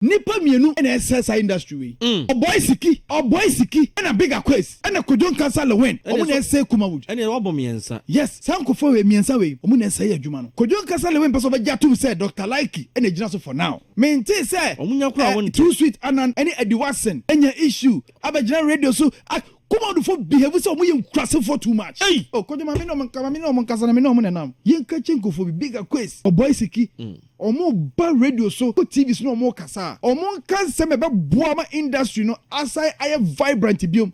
Nipa mmienu na ɛsɛ saa industry wei. Ɔbɔi Siki, Ɔbɔi Siki ɛna Big Akwes ɛna Kojo Nkansah Lilwin. Ɔmo na ɛsɛ Kumawood. Ɛne wabɔ mmiɛnsa. Yes, saa nkɔfoɔ wei mmiɛnsa wei, ɔmo na ɛsɛ yɛ adwuma no. Kojo Nkansah Lilwin pɛ sɛ ɔbɛgye atom sɛ Dr Likee ɛna egyina so for now. Mente sɛ Ɔmo nya koraa wɔnte. Too Sweet Anan ɛne Eddie Watson ɛnya issue abɛgyina radio so a Kumawoodfoɔ behave sɛ ɔmo yɛ nkurasefoɔ too much. Hey! Oh, Kojo, ma me ne ɔmo nka, ma me ne ɔmo nkasa na me ne ɔmo nenam. Yɛnka kye nkɔfoɔ bi, Big Akwes, Ɔbɔi Siki, ɔmo ba radio so, kɔ TV so na ɔmo kasa a, ɔmo nka nsɛm a ɛbɛboa ma industry no asan ayɛ vibrant biom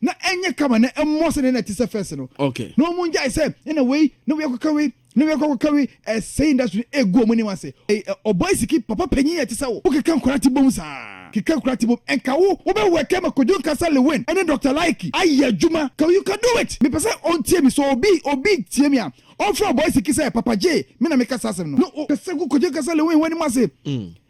na ɛnyɛ kama na ɛmmɔ sɛ ne na ɛte sɛ first no. Na ɔmo ngyae sɛ ɛna wei na wei akɔka wei na wei akɔka wei, ɛsɛ industry no egu ɔmo anim ase. Ɔbɔi Siki, papa panyin yɛ te sɛ wo wokeka nkora ti bom saa, keka nkora ti bom, ɛnka wo wobɛwɔ ɛkɛ ma Kojo Nkansah Lilwin ɛne Dr Likee ayɛ adwuma ka, you can do it. Mepɛ sɛ ɔntie mi so, obi tie mi a, ɔmfrɛ Ɔbɔi Siki sɛ Papa J, me na meka saa asɛm no no kɛsɛ gu Kojo Nkansah Lilwin wɔ anim ase,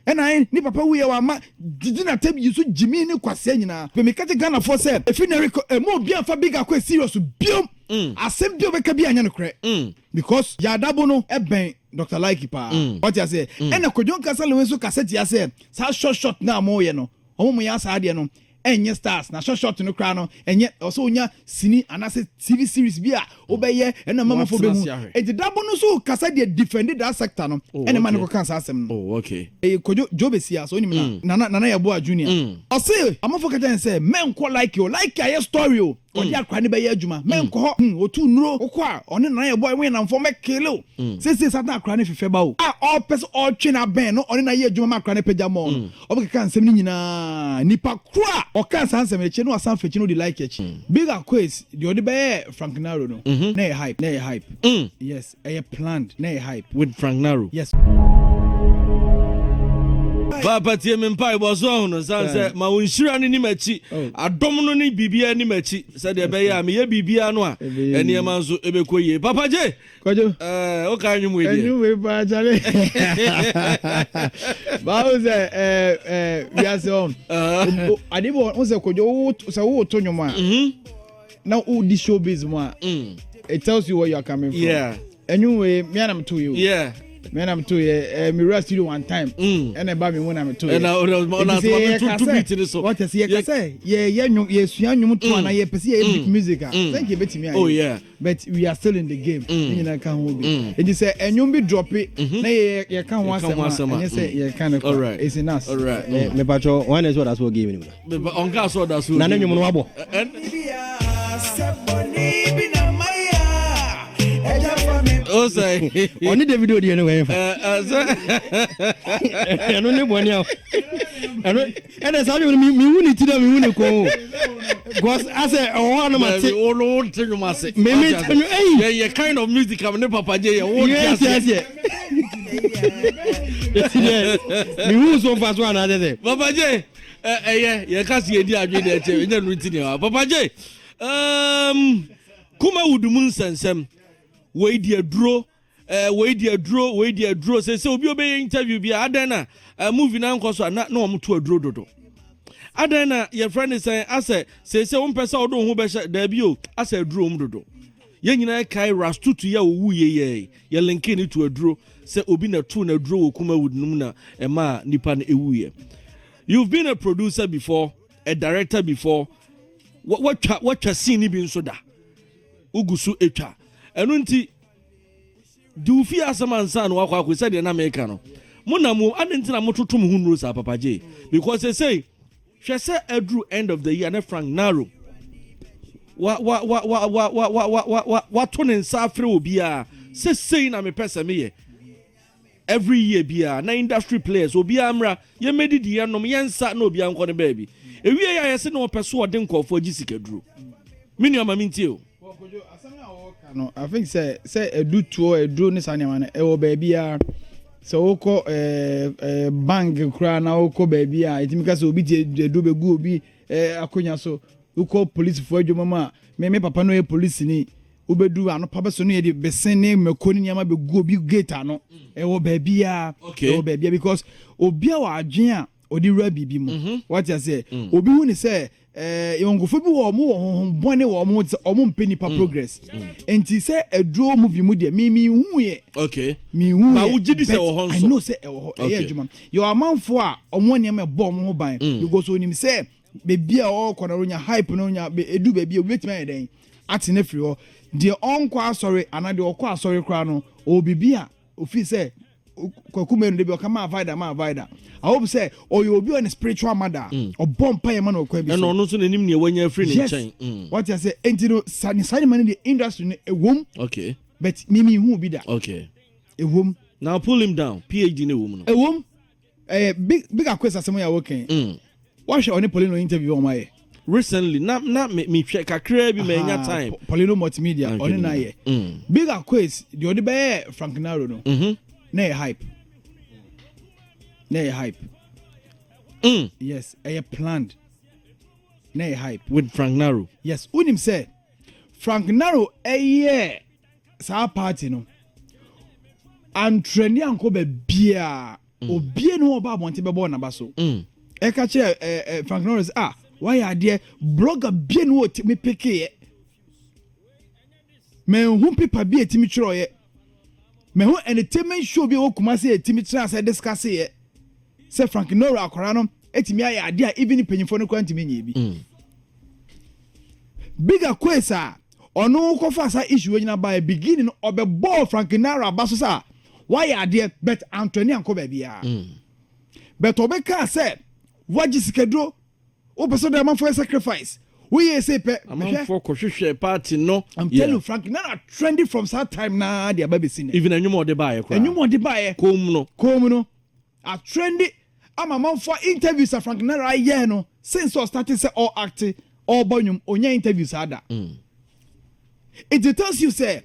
ɛna ayɛ ne papa wuyɛ wɔ ama didi na tɛm yi so gyimi ne kwaseɛ nyinaa. Bɛ meka gye Ghanafoɔ sɛ efi na ɛrekɔ ɛmu obi anfa Big Akɔ serious biom. Asɛm bi a ɔbɛka bi anyɛ nokorɛ because yadabo no ɛbɛn Dr Likee paa. Ɔte aseɛ, ɛna Kojo Nkansah Lilwin nso kasa tia sɛ saa short short na mo yɛ no, ɔmo mo yɛ asa adeɛ no ɛnyɛ stars na short short no koraa no ɛnyɛ ɔsɛ onya sini anaasɛ TV series bi a wobɛyɛ ɛna mamafo Watena bɛhu. ase ahwɛ. Enti dabo no nso kasa deɛ defend that sector no ɛna ma ne kɔka saa asɛm no. Ɛyɛ Kojo Joe Besia so onim na Nana Yɛboa Junior. Ɔse amafo kata sɛ mɛnkɔ Likee o, Likee ayɛ story o, ɔde akora ne bɛyɛ adwuma, mɛnkɔ hɔ. Otu nnuro wokɔ a, ɔne Nana Yɛboa ɛwɔ namfo mɛkele o. Sese satan akora ne fefɛ ba o a ɔpɛ sɛ ɔtwe n'abɛn no, ɔne na yɛ adwuma ma akora ne pagya mɔ no, ɔbɛkeka nsɛm no nyinaa. Nipa koro a ɔka saa nsɛm no akyi no, wasan fɛ akyi no ɔde Likee akyi. Big Akwes deɛ ɔde bɛyɛ Frank Naro no na ɛyɛ hype, na ɛyɛ hype. Yes, ɛyɛ planned na ɛyɛ hype. With Frank Naro. Yes. Papa, tie me mpaebɔ so ahu no sane sɛ ma wo nhyira no nim akyi. Oh. Adɔm no ne biribiara nim akyi sɛdeɛ ɛbɛyɛ a meyɛ biribiara no a Ɛbɛyɛ. ɛnneɛma nso ɛbɛkɔ yie. Papa Gye. Kɔjo. Woka nnwom wei deɛ. Ɛnwom wei paa, kyale, baawo sɛ ɛɛ ɛɛ wiase ɔn ade bɔ n sɛ Kɔjo wo sɛ woto nnwom a na wodi showbiz mu a, it tells you where you are coming from. Ɛnwom wei, mea na meto yi o. Mea na meto yɛ. Mewura studio one time ɛna ɛba mi mu na meto yɛ. Ɛna ɔna Nti sɛ ɔna yɛka tutu sɛ- beat ne so. Wɔtɛ sɛ yɛka sɛ yɛyɛ nnwom, yɛsua nnwom to ana yɛpɛ sɛ yɛyɛ big music a, sɛ nka yɛbɛtumi ayɛ. But we are still in the game. Ne nyinaa ka ho bi. Nti sɛ ɛnwom bi drop na yɛka ho Yɛka ho asɛm a, asɛm a, ɛnyɛ sɛ yɛka no kwa. It's in us. Mepatwɔ, wọn na ɛsɛ ɔda so wɔ game no mu no. Ɔnka sɛ ɔda so. Na ne nnwom no wabɔ. O sɛ Ɔne David odiɛ no wɔyɛ fa. Sɛ Ɛno ne bɔne a ɛno ɛnɛ saa dwom no mehu ne ti na mehu ne kɔn o, because asɛ ɛwɔ hɔ a no mate. Wo no wo nte nnwom ase. Me te nnwom, ei! Yɛ kind of music am ne Papa Gye yɛ wo nte yɛ ase. Aseɛ ɛti deɛ mehu so mfa so anaasɛ sɛ Papa Gye, ɛyɛ yɛka se yɛdi adwene deɛ kyɛ ɛnyɛ no nti ne wa. Papa Gye, Kumawood mu nsɛnsɛm wei di aduro, wei di aduro, wei di aduro sɛ obi obɛyɛ interview bi a, adɛn na movie na nkɔ so a na wɔn to aduro dodo? Adɛn na yɛfrɛ ne sɛn asɛ sɛ wompɛ sɛ wode wo ho bɛhyɛ daabi o, asɛ aduro mu dodo. Yɛn nyinaa kae Rastutu yɛ owu yɛ yɛ link ne to aduro sɛ obi na to na aduro wɔ Kumawood no mu na ɛma nipa no ewuyɛ. You've been a producer before, a director before, watwa scene ni bi nso da wogu so etwa. Ɛno nti di wo fie asɛm ansa na wakɔ akɔ sɛdeɛ na meka no mo na mo ade nti na mototo mo ho nnuro saa. Papa Gye, because sɛsei hwɛ sɛ aduru end of the year ne Frank Naro wa wa wa wa wa wa wa wa wa wa wato ne nsa afrɛ obiara sɛ sei na mepɛ sɛ meyɛ every year biara na industry players obiara mmra, yɛmmɛdidi, yɛnom, yɛnsa na obiara nkɔ ne baabi. Ewie yɛ a yɛsɛ na ɔpɛ so ɔde nkɔɔfoɔ agye sikaduro. Me nua, ma mentie o. No, I think sɛ edu toɔ eduro ne saa nneɛma no ɛwɔ baabi a sɛ wokɔ ɛɛ ɛɛ bank koraa na wokɔ baabi a etimi ka sɛ obi tie eduro bɛgu obi akonnwa so. Wokɔ polisifoɔ adwuma mu a, me papa no yɛ polisini, wobɛdu anopa bɛso no yɛde besen ne mako ne nneɛma bɛgu obi gate ano. Ɛwɔ baabi a ɛwɔ baabi a because obi a wɔ adwene a ɔde wura biribi mu, wate aseɛ, obi hu ne sɛ Eh, yɛwɔ nkurɔfoɔ bi wɔ ɔmo wɔ honhom bɔne wɔ ɔmo ho te sɛ ɔmo mpɛ nipa progress. Nti sɛ aduro movie mu deɛ, me me hu yɛ. Me hu Ba yɛ. wo gye di sɛ But ɛwɔ hɔ I nso? know sɛ ɛwɔ hɔ, ɛyɛ adwuma. Yɛwɔ amanfoɔ a ɔmo nneɛma ɛbɔ ɔmo ho ban. Because onim sɛ baabi a ɔrekɔ no ɔnya hype no ɔnya edu baabi a obi betumi ayɛ dɛn ate no afiri hɔ. Deɛ ɔnkɔ asɔre anaa deɛ ɔkɔ asɔre koraa no, ɔwɔ biribi a ofii sɛ Kwaku Manu de bi ɔka maa Vida maa Vida. I hope sɛ ɔyɛ obi a ɔyɛ ne spiritual mother a ɔbɔ mpaeɛ ma no wɔ kwan bi Ɛna so. ɔno nso n'anim nea wanya afiri ne Yes. nkyɛn. Wate ase? Enti no sa ne saa nneɛma no deɛ industry no ɛwom. But me me hu bi da. Ɛwom. Now pull him down. PhD ne ɛwom no. Ɛwom. Ɛyɛ big big akwes asɛm yɛ a wɔkɛn. Wahwɛ ɔne Paulino interview wɔn ayɛ. Recently na na me me hwɛ kakraa bi ma nya time. Paulino Multimedia Anhwɛ ɔne ne na nyinaa. ayɛ. Big Akwes deɛ ɔde bɛyɛ Frank Naro no. Na yɛ hype. Na yɛ hype. Yes, ɛyɛ planned. Na yɛ hype. With Frank Naro. Yes, unim sɛ Frank Naro ɛyɛ saa party no. Antrɛni ankɔ baabiaa. Obie ne hɔ ɔba abɔnten bɛbɔ n'aba so. Ɛka kyerɛ ɛɛ ɛ Frank Naro sɛ ah wayɛ adeɛ blogger bie ne hɔ timi pekeɛ. Mɛnhu paper bi a etimi twerɛeɛ. Mɛnhu entertainment show bi a ɛwɔ Kumasi a etimi tena ase discuss yɛ. Sɛ Frank Naro akwaraa no etimi ayɛ adeɛ a even mpanyinfoɔ no koraa ntumi nyɛ bi. Big Akwes a ɔno kɔfa saa issue wei nyina baeɛ beginning no ɔbɛbɔɔ Frank Naro aba so sɛ a wayɛ adeɛ but Anthony ankɔ baabiara. But ɔbɛkaa sɛ wagye sikaduro wopɛ sɛ ɔde amanfoɔ yɛ sacrifice woyɛ sei pɛ mehwɛ. Amanfoɔ kɔhwehwɛ party no. I'm telling you Frank Naro trendy from that time naa de aba bɛsi nɛ. Even ɛnwom a ɔde baeɛ koraa. Ɛnwom a ɔde baeɛ. Koom no. Koom no. A trendy ama amanfoɔ interviews a Frank Naro ayɛ no since ɔstarte sɛ ɔ act ɔrebɔ nnwom ɔnya interview saa da. It tells you sɛ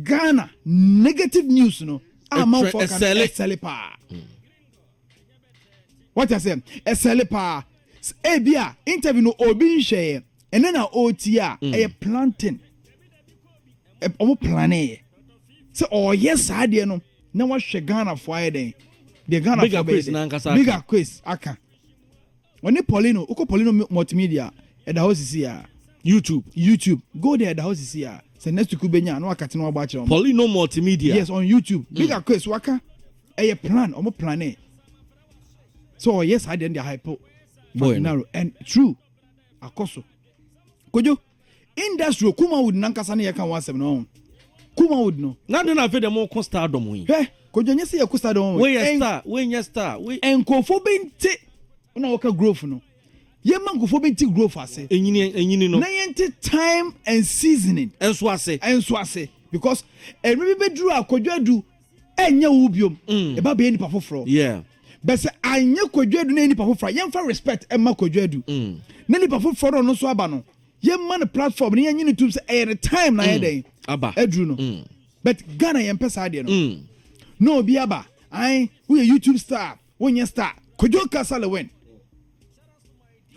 Ghana negative news no a amanfoɔ ka no ɛsɛle paa. What I say ɛsɛle paa. Ebi a interview no obi nhwɛeɛ ɛne na ɔretie a ɛyɛ planting. Ɔmo planeeɛ sɛ ɔyɛ saa deɛ no na wahwɛ Ghanafoɔ ayɛ dɛn deɛ Ghanafoɔ bɛyɛ dɛn. Big Akwes aka ɔne Paulino wokɔ Paulino Multimedia ɛda hɔ sisi a YouTube YouTube go there ɛda hɔ sisi a sɛ next week wobɛnya na wakate na wabɔ akyerɛ wɔn. Paulino Multimedia. Yes, on YouTube. Big Akwes waka ɛyɛ plan ɔmo plane sɛ ɔyɛ saa deɛ no de hype Boy no. Naro and true akɔ so. Kojo industry Kumawood nankasa ne yɛka ho asɛm no Kumawood no. Na de na afei de mo ko stardom yi. Hwɛ Kojo nyɛ sɛ yɛko stardom ho. Wei yɛ star, wei nyɛ star. Wei Nkurɔfoɔ bi nte na wɔka growth no. Yɛma nkurɔfoɔ bi nte growth ase. Enyini enyini no. Na yɛnte time and seasoning. Ɛnso ase. Ɛnso ase because ɛnum bi bɛduru a Kojo adu ɛnyɛ wo biom. Ɛba bɛyɛ nipa foforɔ. Bɛsɛ anyɛ Kojo Adu na yɛ nipa foforɔ a yɛmfa respect ɛma Kojo Adu. Na nipa foforɔ no ɔno nso aba no yɛma no platform na yɛnye no tum sɛ ɛyɛ ne time na ayɛ dɛn Aba. Aduru no. But Ghana yɛmpɛ saa adeɛ no. Na obi aba ae woyɛ YouTube star wonyɛ star Kojo kasa lewin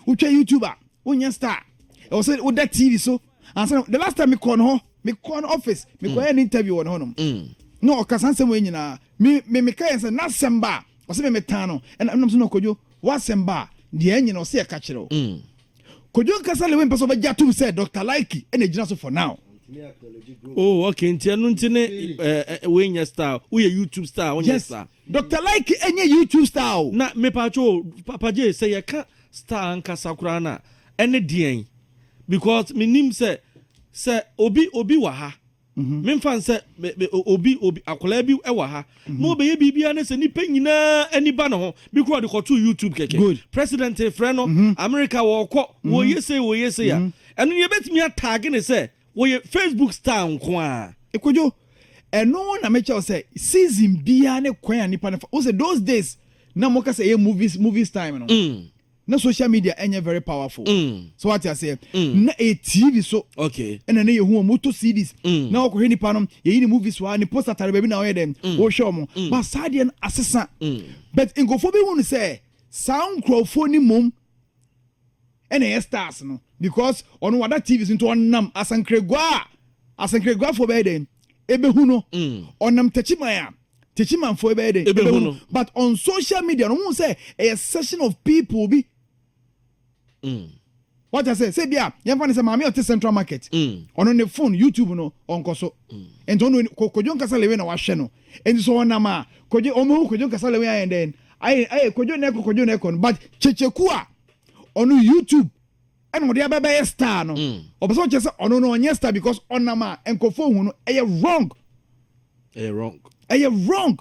wotwa YouTube a wonyɛ star ɛwɔ sɛ woda TV so ansa the last time mekɔɔ no hɔ mekɔɔ no office mekɔyɛ ne interview wɔ ne hɔnom na ɔkasa nsɛm wɔ nyinaa me me meka yɛn sɛ n'asɛm ba a ɔsɛ me metan no ɛna ɛnam so na Kojo w'asɛm ba a deɛ ɛnyɛ no ɔsɛ yɛka kyerɛ wo Kojo nkasa lewin mpɛ sɛ ɔbɛgye atom sɛ Dr. Likee ɛna egyina so for now. Oh, okay. Nti ɛno nti ne wei nyɛ star. Woyɛ YouTube star, wonyɛ Yes. star. Dr. Likee ɛnyɛ YouTube star o. Na mepatwo Papa J sɛ yɛka star ankasa koraa na ɛne deɛn because menim sɛ sɛ obi obi wɔ ha. Memfa sɛ obi obi akwadaa bi wɔ ha na ɔbɛyɛ biribiara ne sɛ nipa nyinaa ani ba ne ho bi kura ɔde kɔto YouTube kɛkɛ. Good. President frɛ no America wɔkɔ wɔyɛ sei wɔyɛ sei a ɛno yɛbɛtumi atag ne sɛ wɔyɛ Facebook star nko a. Ekojo ɛno na mekyɛw sɛ season biara ne kwan a nipa ne fa o sɛ those days na mo ka sɛ ɛyɛ movies time no. Na social media ɛnyɛ very powerful. So wate aseɛ na ɛyɛ TV so. Ɛna ne yɛhu wɔn moto CDs. Na wɔkɔhwɛ nipa no yɛyi ne movies wa ne poster tare baabi na ɔyɛ dɛm wɔhwɛ wɔn. But saa deɛ no asesa. But nkurɔfoɔ bi hu no sɛ saa nkurɔfoɔ ni mom ɛna ɛyɛ stars no because ɔno wada TV so nti ɔnam asankragua a asankraguafoɔ bɛyɛ dɛn ebehu no. Ɔnam Tɛkyiman a Tɛkyimanfoɔ bɛyɛ dɛn ebehu no. But on social media no wɔn sɛ ɛyɛ section of people bi. Wata sɛ bi a yɛmfa ne sɛ maame a ɔte Central Market, ɔno ne phone YouTube no ɔnkɔ so, nti ɔno Kwadwo Nkasa Lewe na wahwɛ no. Nti sɛ ɔnam a, Kwadwo, ɔmo hu Kwadwo Nkasa Lewe ayɛ dɛn, ayɛ Kwadwo na ɛkɔ, Kwadwo na ɛkɔ no. But Kyekyeku a ɔno YouTube ɛna ɔde abɛbɛyɛ star no, ɔpɛ sɛ ɔkyerɛ sɛ ɔno no ɔnyɛ star because ɔnam a nkɔfoɔ hu no. Ɛyɛ wrong. Ɛyɛ wrong. Ɛyɛ wrong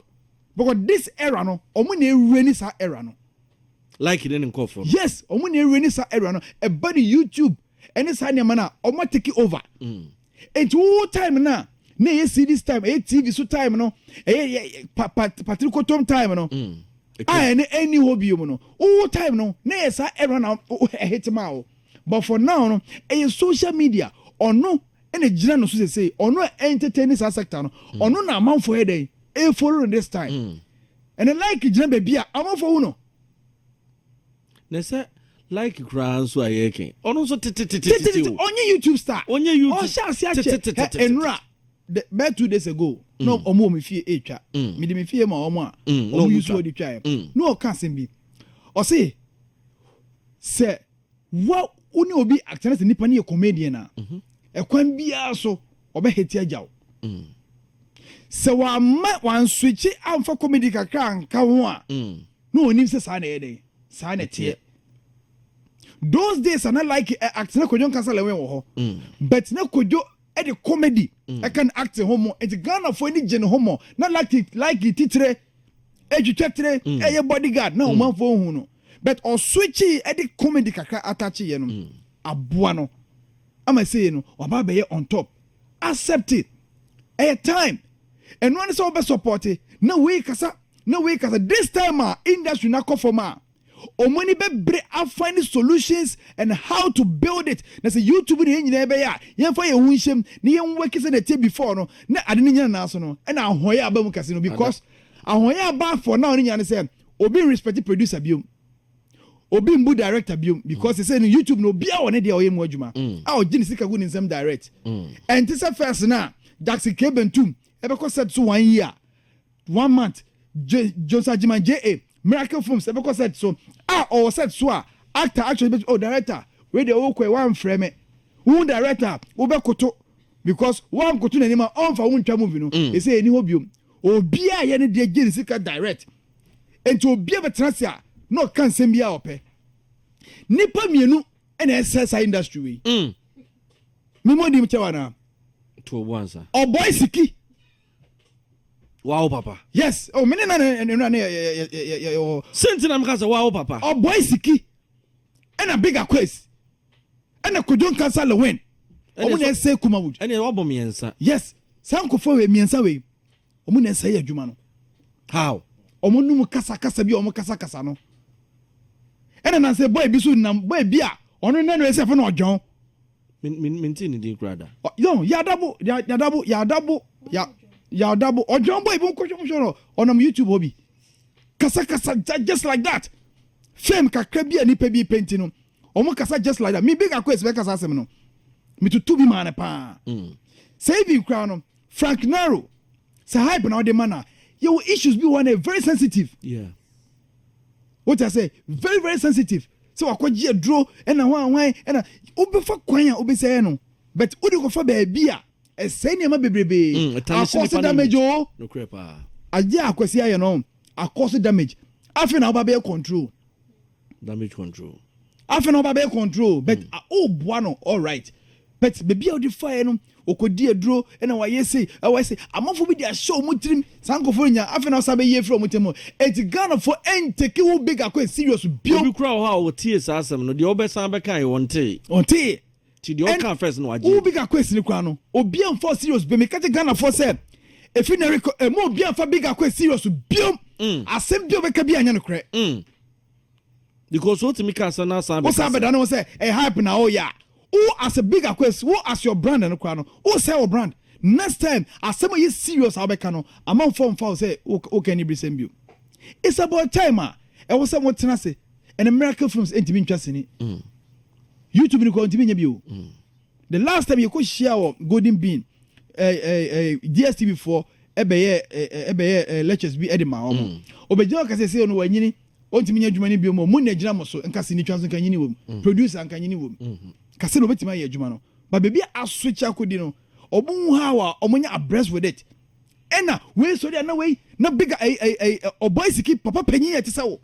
because this era no, ɔmo na ewura ni saa era no. Like ne nkɔfoɔ no. Yes, ɔmo na ewura ni saa era no. Ɛba ne YouTube ɛne saa nneɛma no a, ɔmo take over. Nti wo time na na ɛyɛ CDs time, ɛyɛ TV so time no, ɛyɛ yɛ pa pa patrikotom time no a, ɛne ɛni hɔ bio mu no. Wo time no na ɛyɛ saa era na ɛhit ma wo, but for now no, ɛyɛ social media. Ɔno ɛna gyina no so sese ɔno a entertain saa sector no, ɔno na amanfoɔ yɛ dɛn ɛfollow no this time. Ɛnɛ like gyina baabi a amanfoɔ hu no. Na sɛ like koraa nso a yɛreka, ɔno nso tetetete. Tete o. Ɔnyɛ YouTube star. Ɔnyɛ YouTube. Ɔhyɛ ase akyɛ. Tetetete. Nnura the bɛɛ 2 days ago na ɔmo wɔ mi fie etwa, mi de mi fie ma ɔmo a Na ɔmo ɔmo use twa. ɔde twa yɛ na ɔka asɛm bi, ɔse sɛ wa wo ne obi atena sɛ nipa ne yɛ comedian a, ɛkwan biara so ɔbɛ hate agya wo. Sɛ wama wanswitch amfa comedy kakra anka ho a, na onim sɛ saa na ɛyɛ dɛn, saa na ɛteɛ. Those days ana like act na Kwadwo Nkasa Lɛwɛn wɔ hɔ, but na Kwadwo ɛde comedy ɛka ne acting ho mo, nti Ghanafoɔ ani gye ne ho mo. Na like titire etwitwa tire ɛyɛ bodyguard na ɔmanfoɔ hu no, but ɔswitch ɛde comedy kakra attach yɛ no, aboa no ama sei no waba abɛyɛ on top. Accept it, ɛyɛ time. Ɛno ne sɛ wobɛ support na wei kasa na wei kasa. This time a industry na kɔ fam a, ɔmo ani bɛbere afind solutions and how to build it. Na sɛ YouTube ne yɛn nyinaa bɛyɛ a, yɛmfa yɛn ho nhyɛm na yɛn work sɛ na ɛte before no na ade no nyina nan so no, ɛna ahoɔyɛ aba mu kɛse no, because ahoɔyɛ aba for now no nyina ne sɛ obi respect producer biom, obi mbu director biom, because sɛ no YouTube no, obiara wɔ ne deɛ ɔyɛ mu adwuma a ɔgye ne sika gu ne nsɛm direct. Ɛnte sɛ first na Jackson K Bentum ɛbɛkɔ set so one year, one month, Joseph Agyeman ja Miracle Films ɛbɛkɔ set so a, ɔwɔ set so a, actor actually bɛ, oh, director wei deɛ ɔwɔ kɔ yi, wamfrɛ me wo director, wobɛkoto because wankoto n'anim a, ɔnfa wo ntwa movie no. Ɛsɛ ɛni hɔ biom. Obiara yɛ ne deɛ gye ne sika direct, nti obiara bɛtena se a na ɔka nsɛm bi a ɔpɛ. Nipa mmienu ɛna ɛsɛ saa industry wei. Mímɔ di kyɛw anaa? To ɔbo ansa. Ɔbɔi Siki. Wawo papa. Yes, oh, mene na ne ne ne yɛ yɛ yɛ yɛ wɔ. Sɛnti na meka sɛ wawo papa. Ɔbɔi Siki ɛna Big Akwes ɛna Kodwo Nkansa Lewin, ɔmo na ɛsɛ Kumawood. Ɛne wabɔ mmiɛnsa. Yes, saa nkɔfo wei mmiɛnsa wei, ɔmo na ɛsɛ yɛ adwuma no. How? Ɔmo num kasakasa bi a ɔmo kasakasa no, ɛna nansɛ boy bi so nam, boy bi a ɔno nanu ɛsɛ fɛ na ɔdwɔn. Mente ne din koraa da. Yɔn yadabo yadabo yadabo ya yadabo ɔdwɔn boy bi nkɔhwɛ nkɔhwɛ no, ɔnam YouTube hɔ bi kasakasa just like that. Fame kakra bi a nipa bi pɛnti no, ɔmo kasa just like that. Mi Big Akwes bɛ kasa asɛm no, mi tutu bi maa ne paa sɛ even koraa no, Frank Naro sɛ hype na ɔde ma na yɛwɔ issues bi wɔ na very sensitive. Wote sɛ very very sensitive sɛ wakɔgye aduro ɛna hwan hwan ɛna wobɛfa kwan a wobɛsɛɛ no, but wode kɔfa baabi a ɛsɛe nneɛma bebrebee. Akɔse damage o. Nokorɛ paa. Agye a Akwasi ayɛ no akɔse damage. Afei na woba bɛyɛ control. Damage control. Afei na woba bɛyɛ control, but woboa no all right, but baabi a wode faeɛ no, okɔdi aduro ɛna wayɛ sei, ɛwɔ sei, amanfoɔ bi de ahyɛ ɔmo tirim saa. Nkɔfoɔ nya afei na ɔsa bɛyɛ firi ɔmo tirim mu, eti Ghanafoɔ ɛntake wo Big Akɔ serious bio. Obi kura wɔ hɔ a wɔtie saa asɛm no deɛ, ɔbɛsan bɛka yɛ wɔntee. Ɔntee. Ti deɛ ɔka first no wagye. Wo Big Akɔ no kora no, obi amfa serious bio. Meka kye Ghanafoɔ sɛ efi na rekɔ ɛmu, obi amfa Big Akɔ serious biom. Asɛm bi a ɔbɛka bi anya no korɛ. Because wotumi ka asɛm na asan bɛka wosan bɛda ne ho sɛ ɛyɛ hype na ɔyɛ a, wo as a Big Akwes, wo as your brand no koraa no, wo sɛ wo brand, next time asɛm a yɛ serious a wobɛka no, amanfoɔ mfa wo sɛ woka ni birisɛm bio. It's about time a ɛwɔ sɛ motena ase. Ɛne Miracle Films ɛntumi ntwa sini, YouTube ni kɔ ntumi nyɛ bio. The last time yɛkɔ hyia wɔ Golden Bean, DSTV foɔ ɛbɛyɛ lectures bi ɛde ma wɔn, ɔbɛgyina ɔkasa sɛ no wanyini. Ɔntumi nyɛ adwuma no bio mu, mo na gyina mo so. Nka sinitwa nso nka nyini wɔ mu, producer nka nyini wɔ mu, kase na obɛtumi ayɛ adwuma no. But baabi a aswitch akɔdi no, ɔmo hu how a ɔmo nyɛ abreast with it. Ɛna wei sɔre a, na wei na bigger ɛyi ɛyi ɛyi ɔbɔ esiki papa panyin yɛ te sɛ wo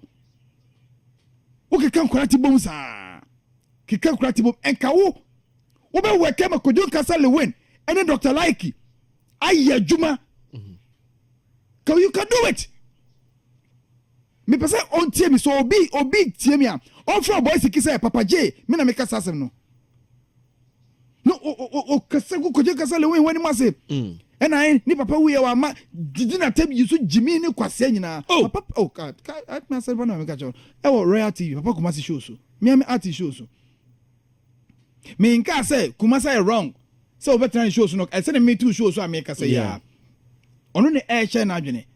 wokeka nkwadaa ti bom saa, keka nkwadaa ti bom. Nka wo wobɛ wɛkɛ ma Kodwo Nkasa Lewin ɛne Dr Likee ayɛ adwuma ka, you can do it. Mepɛ sɛ ɔntie mi so, obi tie mi a, ɔmfrɛ ɔbɔ esiki sɛ Papa J, me na meka saa asɛm no no o kasa gu Kodwo Nkasa Lewin wɔn anim ase. Ɛna ayɛ ne papa wuyɛ wɔ ama didi na tɛm yi so gyimi ne kwaseɛ nyinaa. Oh. Papa, oh, ka ka atumi asɛm pa na meka kyerɛ ɛwɔ Royal TV, Papa Kumasi show so, Miami Art show so. Menka sɛ Kumasi ayɛ wrong sɛ wobɛtena ne show so no, ɛsɛ ne metu show so a meka sɛ yia ɔno ne ɛɛhyɛ n'adwene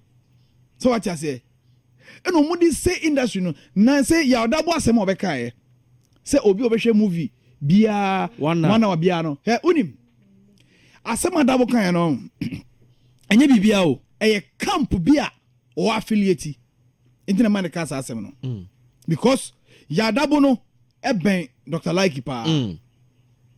sɛ wate aseɛ. Ɛna ɔmo de sɛ industry no na sɛ yɛawda bo asɛm a ɔbɛkaeɛ sɛ obi a ɔbɛhwɛ movie biara one hour. 1 hour biara no, hɛ, wonim asɛm a dabo kaeɛ no, ɛnyɛ biribia o, ɛyɛ camp bi a ɔwɔ affiliate nti na ma ne ka saa asɛm no because yɛadabo no ɛbɛn Dr Likee paa.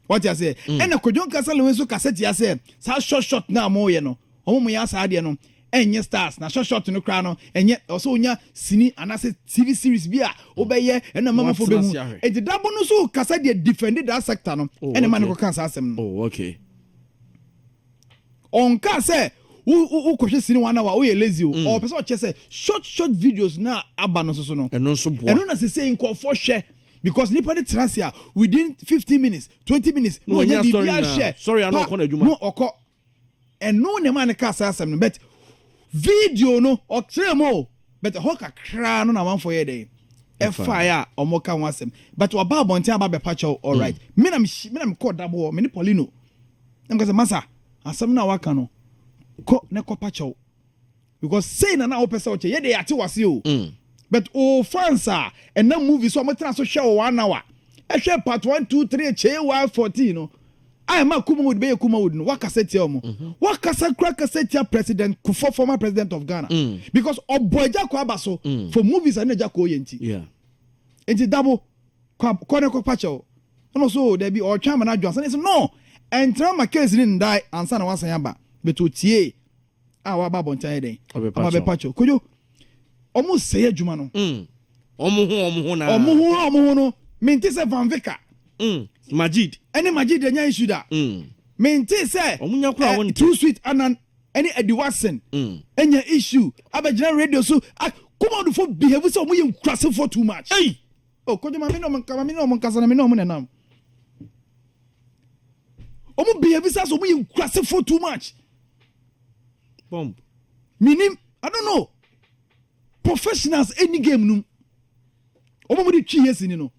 Wate aseɛ? Ɛna Kodwo Nkasa Lewe nso kasa tia sɛ saa short short na moyɛ no, ɔmo mo yɛ saa adeɛ no, ɛnyɛ stars na short short no koraa no ɛnyɛ ɔsɛ onya sini anaasɛ TV series bi a wobɛyɛ ɛna mamafo Watena ase bɛhu. ahwɛ. Enti dabo no nso kasa deɛ defend that sector no. Ɛna ma ne kɔka saa asɛm no. Ɔnka sɛ wokɔhwɛ sini 1 hour woyɛ lazy o. Ɔpɛ sɛ ɔkyɛ sɛ short short videos na aba no soso no. Ɛno nso boa. Ɛno na sese nkɔfoɔ hwɛ because nipa de tena ase a, within 15 minutes, 20 minutes na Na ɔnya ɔnya biribi story na- ahyɛ. sorry, ano Pa, ɔkɔ n'adwuma. na ɔkɔ. Ɛno na ɛma ne ka saa asɛm no, but video no ɔkyerɛ mu o, but ɛhɔ kakra no na amanfoɔ yɛ dɛn ɛfaeɛ a ɔmo ka ho asɛm. But ɔba abɔnten aba bɛpa kyɛw, alright. Me na me kɔ dabo hɔ, me ne Paulino na meka sɛ, "Masa, asɛm no a waka no, kɔ ne kɔpa kyɛw because sei na na wopɛ sɛ ɔkyɛ yɛde yɛate wase o." But o fans a ɛnam movie so a wɔtena so hwɛ wɔ 1 hour, ɛhwɛ part one, two, three, kyee 1:14 no a ɛma Kumawood bɛyɛ Kumawood no, wakasa tia wɔn, wakasa kura kasa tia President Kufuor, former president of Ghana, because ɔbɔ Agya Kɔ aba so for movies a ne Agya Kɔ yɛ nti. Nti dabo kɔ kɔ ne kɔpa kyɛw. Ɛna so dabi, ɔtwɛn ama n'adwo ansa ne sɛ no ɛntena ma case ne ndae ansa na wasan aba bɛtɛ otie a waba abɔnten ayɛ dɛn. Ɔbɛpa Aba kyɛw. bɛpa kyɛw. Kodwo, ɔmo sɛɛ adwuma no. Ɔmo ho ɔmo ho na. Ɔmo ho no, mente sɛ Van Vicker Majid. Ɛne Majid anya issue da. Mente sɛ Ɔmo nya kora wɔn. Too Sweet Anan ɛne Eddie Watson ɛnya issue abɛgyina radio so. Kumawoodfo behave sɛ ɔmo yɛ nkurasefoɔ too much. Hey. Oh, Kodwo, maame ne ɔmo nka, maame ne ɔmo nkasa na me ne ɔmo nenam. Ɔmo behave sɛ ɔmo yɛ nkurasefoɔ too much. Bomb. Minim, I don't know, professionals any game num ɔmo mo de twi yɛ sini no,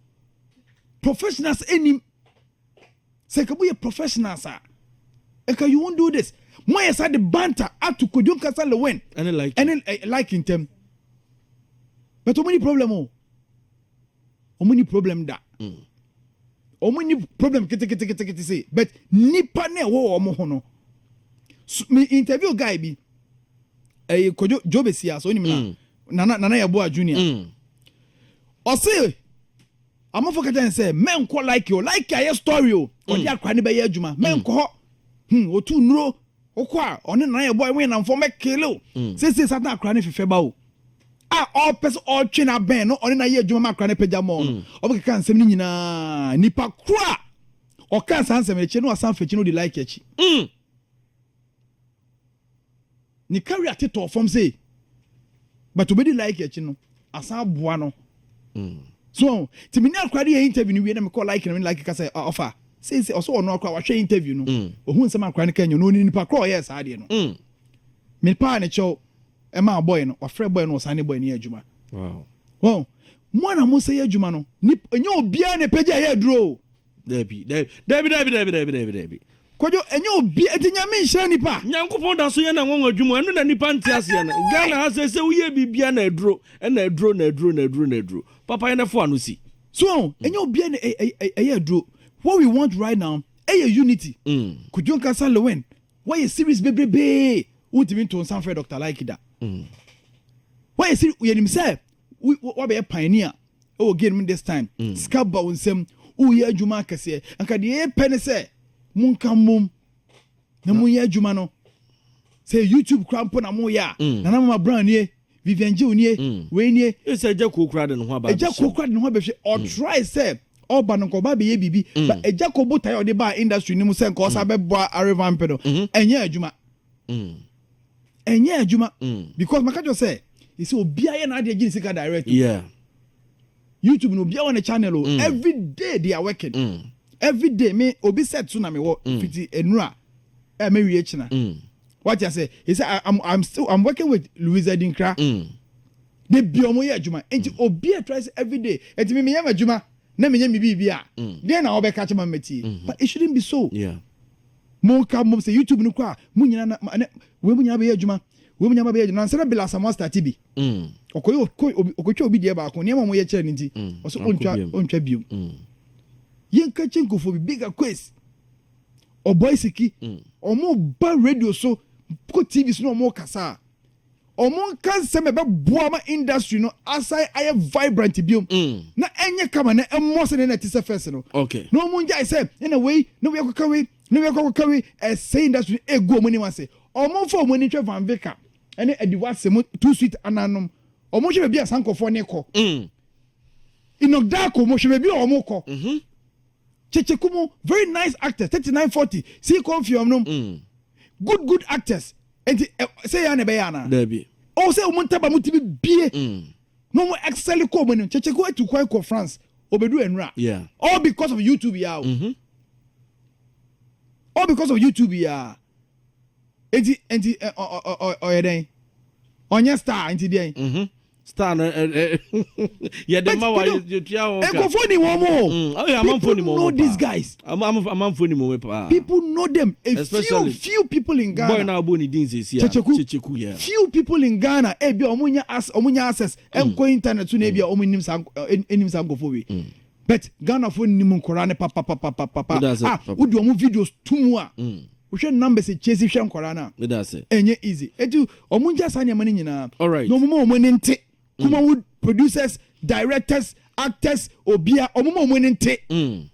professionals anim sɛ nka mo yɛ professionals a, nka you won't do this. Mo ayɛ saa de banter ato Kodwo Nkasa Lewin ɛne like. Ɛne like ntɛm, but ɔmo ni problem o, ɔmo ni problem da. Ɔmo ni problem keteketekete se, but nipa na ɛwɔ wɔn ho no so, me interview guy bi, ɛyɛ Kojo Joe Besia so onim na Nana Yɛboa Junior. Ɔse amafo kata n sɛ mɛnkɔ like o, like ayɛ story o, ɔde akora ne bɛyɛ adwuma, mɛnkɔ hɔ. Otu nnuro wokɔ a, ɔne Nana Yɛboa ɛwɔ namfo mɛkele o. Sese satan akora ne fefɛ ba o a ɔpɛ sɛ ɔtwe n'abɛn no, ɔne na yɛ adwuma ma akora ne pagya mɔ no, ɔbɛkeka nsɛm no nyinaa. Nipa koro a ɔka saa nsɛm no akyi no, wasan fɛ akyi no, ɔde like akyi. Ne career tetɔ fam sei, but obedi like akyi no asan aboa no. So ti mi ní akora de yɛ interview no wie na mi kɔ like na mi like kasa ɔfa seesei ɔsɛ ɔno akora wahwɛ interview no, ohun nsɛm akora no kanya no, oni nipa kora ɔyɛ saa adeɛ no. Mi paa ne kyɛw ɛma boy no, wafrɛ boy no, ɔsan ne boy no yɛ adwuma. Wɔn mo a na mo sɛ yɛ adwuma no nip enye obiara na pagya yɛ aduro o. Dabi dabi dabi dabi dabi dabi dabi dabi. Kwadwo, enye obi eti Nyame nhyira nipa. Nyankopɔn da so yɛ na nwanwa adwuma ɛno na nipa nte aseɛ no. Ghana ha sɛ woyɛ biribia na aduro ɛna aduro na aduro na aduro na aduro papa yɛ nɛfo ano si. So enye obiara na ɛyɛ aduro. What we want right now ɛyɛ unity. Kwadwo Nkasa Lewin wɔyɛ series bebrebee, wontumi nto nsa mfrɛ Dr Like da. Wɔyɛ series, yɛnim sɛ Wabɛyɛ pioneer ɛwɔ game mu this time. Sika ba wo nsam, woyɛ adwuma akɛseɛ. Nka deɛ yɛpɛ ne sɛ monka mmom na monyɛ adwuma no. Sɛ YouTube kora mpo na moyɛ a, Nana Mama Brown nie, Vivian Jill nie, wei nie. Ɛsɛ Agya Koo kora de ne ho aba Agya Koo kora de ne ho abɛhwɛ. Ɔtry sɛ ɔba no, nka ɔba abɛyɛ biribi, but Agya Koo botaeɛ a ɔde baa industry no mu sɛ nka ɔsa bɛboa arevamp no, ɛnyɛ adwuma. Ɛnyɛ adwuma because maka kyerɛ sɛ yɛsɛ obiara yɛ n'adeɛ gye ne sika direct o. YouTube no, obiara wɔ ne channel o. Every day they are working. Every day me obi set so na me wɔ fiti enura ɛ me wie kyina. Wate ase? He said I'm still I'm working with Louisa Dinkra. De bi ɔmo yɛ adwuma nti obi a try sɛ every day nti mi mi yɛ adwuma na mi nyɛ mi biribi a, deɛ na ɔbɛka kyɛ ma mɛtie? But it shouldn't be so. Mo ka mo sɛ YouTube no kɔ a, mo nyinaa na ne wei mo nyinaa bɛyɛ adwuma, wei mo nyinaa bɛyɛ adwuma. Nansana Bila Asamoah start bi, ɔkɔyɛ ɔkɔtwa obi deɛ baako, nneɛma a wɔyɛ kyerɛ ne nti ɔsɛ ɔntwa, ɔntwa biom. Yɛnka kyɛ nkurɔfoɔ bi, Big Akwes, Ɔbɔi Siki, ɔmo ba radio so, kɔ TV so na ɔmo kasa a, ɔmo nka nsɛm a ɛbɛboa ma industry no asan ayɛ vibrant biom na ɛnyɛ kama na ɛmmɔ sɛ ne na ɛte sɛ first no. Na ɔmo ngyae sɛ ɛna wei na wei akɔka wei na wei akɔka wei, ɛsɛ industry no egu ɔmo anim ase. Ɔmo nfa ɔmo ani hwɛ Van Vicker ɛne Adiwase mo, Too Sweet ananom. Ɔmo hwɛ baabi a saa nkɔfoɔ ne kɔ. Enoch Darko mo, hwɛ baabi a ɔmo kɔ. Kyekyeku mu, very nice actors, 3940 si Confium nom, good good actors. Nti sɛ yɛ na ɛbɛyɛ ana? Dabi. Ɔwɔ sɛ ɔmo ntaba mo ti bi bie na ɔmo excel kɔ ɔmo anim. Kyekyeku atu kwan kɔ France, obedu enura. All because of YouTube ya o. All because of YouTube ya. Nti ɛ ɔ ɔ ɔ ɔyɛ dɛn? Ɔnyɛ star nti deɛn? Star no ɛ ɛ yɛde ma wa, yɛtua wɔn ka. Nkurɔfoɔ ni wɔn o. People know these guys. Amanfoɔ ni wɔn paa. People know them. A few few people in Ghana. Boy na abo ne din sisi a. Kyekyeku. Kyekyeku, yeah. Few people in Ghana ebi a ɔmo nya access ɛnkɔ internet so na ebi a ɔmo nim saa enim saa nkurɔfoɔ wei. But Ghana fo nim nkɔraa ne papapapapapa. Ah, wodi ɔmo videos tu mu a, wohwɛ numbers ekyesi hwɛ nkɔraa no a, ɛnyɛ easy. Eti ɔmo ngya saa nneɛma no nyinaa na ɔmo ma ɔmo ani nte. Kumawood producers, directors, actors, obia, ɔmo ma ɔmo ani nte.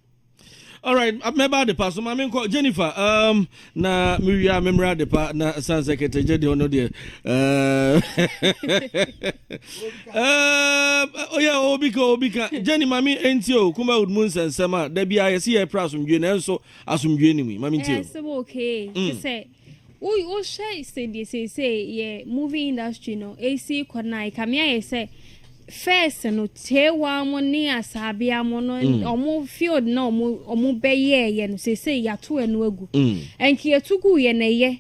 Alright, mɛba Adepa so. Maame nkɔ Jennifer na mewie a memmra Adepa na san sɛ kɛtɛgye deɛ ɔno deɛ ɔyɛ obi ka obi ka. Jenny, maame ntie o. Kumawood mu nsɛnsɛm a da biara yɛsi yɛ pere asomdwe, nanso asomdwe ni mu yi, maame ntie o. Ɛyɛ sɛ okay sɛ wohwɛ sɛdeɛ seesei yɛ movie industry no ɛsi kɔ no a, ɛkame ayɛ sɛ first no Tewa mo ne Asabea mo no, ɔmo field na ɔmo bɛyɛɛyɛ no, seesei yɛato ɛno agu. Ɛnka yɛto gu yɛ na ɛyɛ